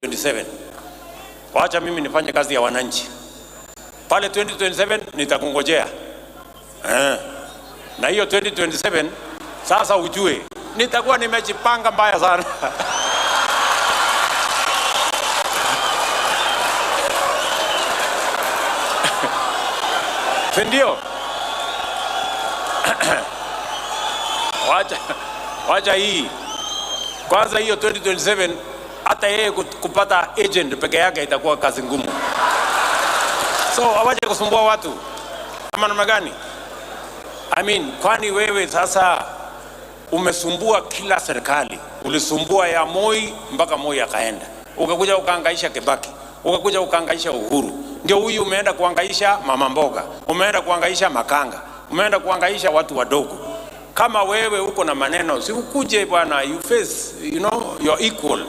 27. Wacha mimi nifanye kazi ya wananchi pale 2027, nitakungojea eh. Na hiyo 2027 sasa ujue nitakuwa nimejipanga mbaya sana si ndio? Wacha hii kwanza, hiyo 2027 hata yeye kupata agent peke yake itakuwa kazi ngumu, so awache kusumbua watu ama namna gani? I mean, kwani wewe sasa umesumbua kila serikali, ulisumbua ya Moi mpaka Moi akaenda, ukakuja ukahangaisha Kibaki, ukakuja ukahangaisha Uhuru, ndio huyu umeenda kuhangaisha mama mboga, umeenda kuhangaisha makanga, umeenda kuhangaisha watu wadogo. Kama wewe uko na maneno, si ukuje bwana, you face, you're equal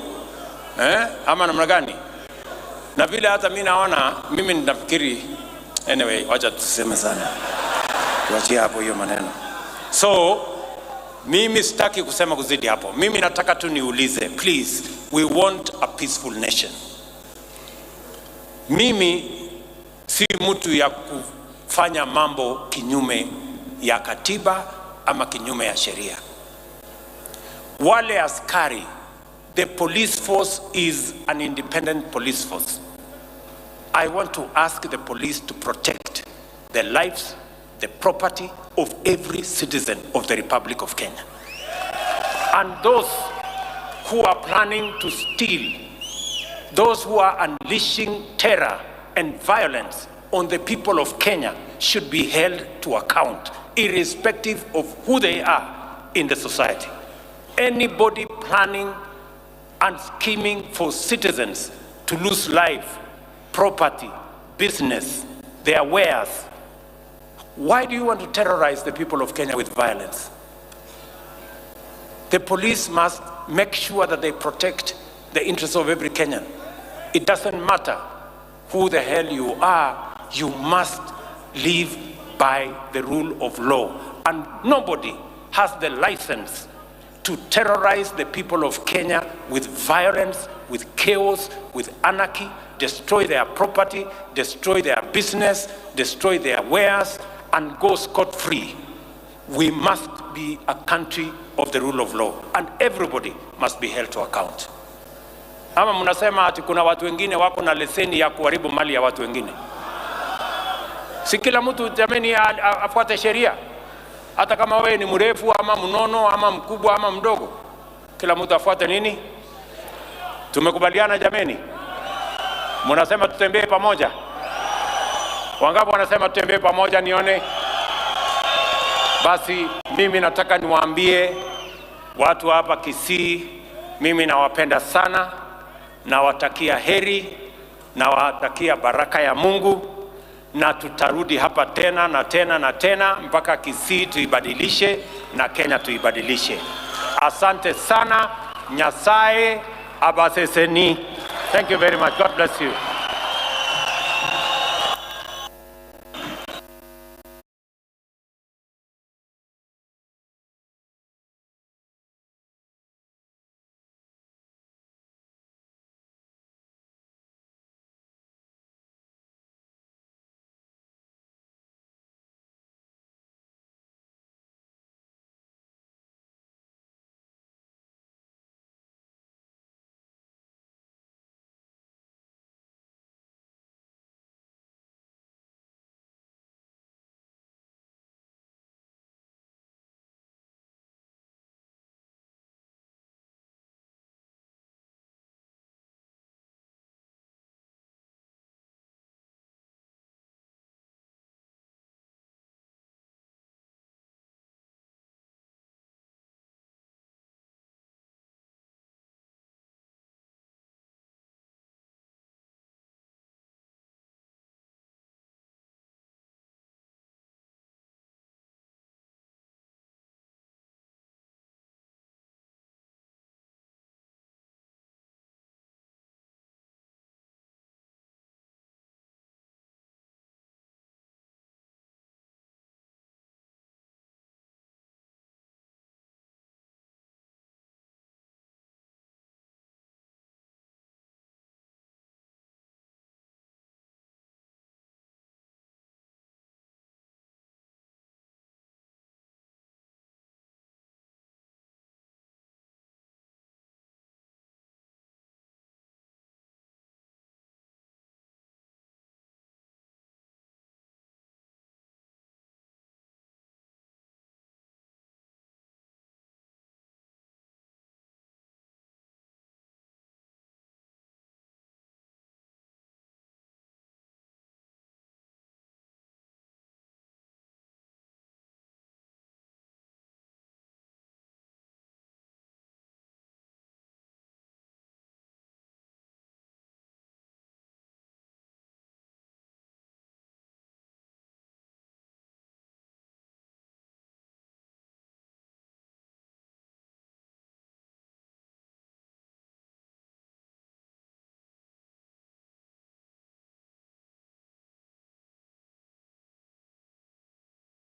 eh? Ama namna gani? Na vile hata mi naona, mimi ninafikiri, anyway, wacha tuseme sana, tuachie hapo hiyo maneno. So mimi sitaki kusema kuzidi hapo. Mimi nataka tu niulize, please, we want a peaceful nation. Mimi si mtu ya kufanya mambo kinyume ya katiba ama kinyume ya sheria. Wale askari, the police force is an independent police force. I want to ask the police to protect the lives, the property of every citizen of the Republic of Kenya. And those who are planning to steal, those who are unleashing terror and violence on the people of Kenya should be held to account, irrespective of who they are in the society. Anybody planning and scheming for citizens to lose life, property, business, their wares, why do you want to terrorize the people of Kenya with violence? The police must make sure that they protect the interests of every Kenyan. It doesn't matter who the hell you are, you must live by the rule of law. And nobody has the license to terrorize the people of Kenya with violence, with chaos, with anarchy, destroy their property, destroy their business, destroy their wares, and go scot-free. We must be a country of the rule of law, and everybody must be held to account. Ama mnasema ati kuna watu wengine wako na leseni ya kuharibu mali ya watu wengine? Si kila mtu jameni afuate sheria, hata kama wewe ni mrefu ama mnono ama mkubwa ama mdogo, kila mtu afuate nini? Tumekubaliana jameni? Mnasema tutembee pamoja? Wangapi wanasema tutembee pamoja? Nione. Basi mimi nataka niwaambie watu hapa Kisii, mimi nawapenda sana, nawatakia heri, nawatakia baraka ya Mungu, na tutarudi hapa tena na tena na tena mpaka Kisii tuibadilishe na Kenya tuibadilishe. Asante sana. Nyasaye abaseseni. Thank you very much. God bless you.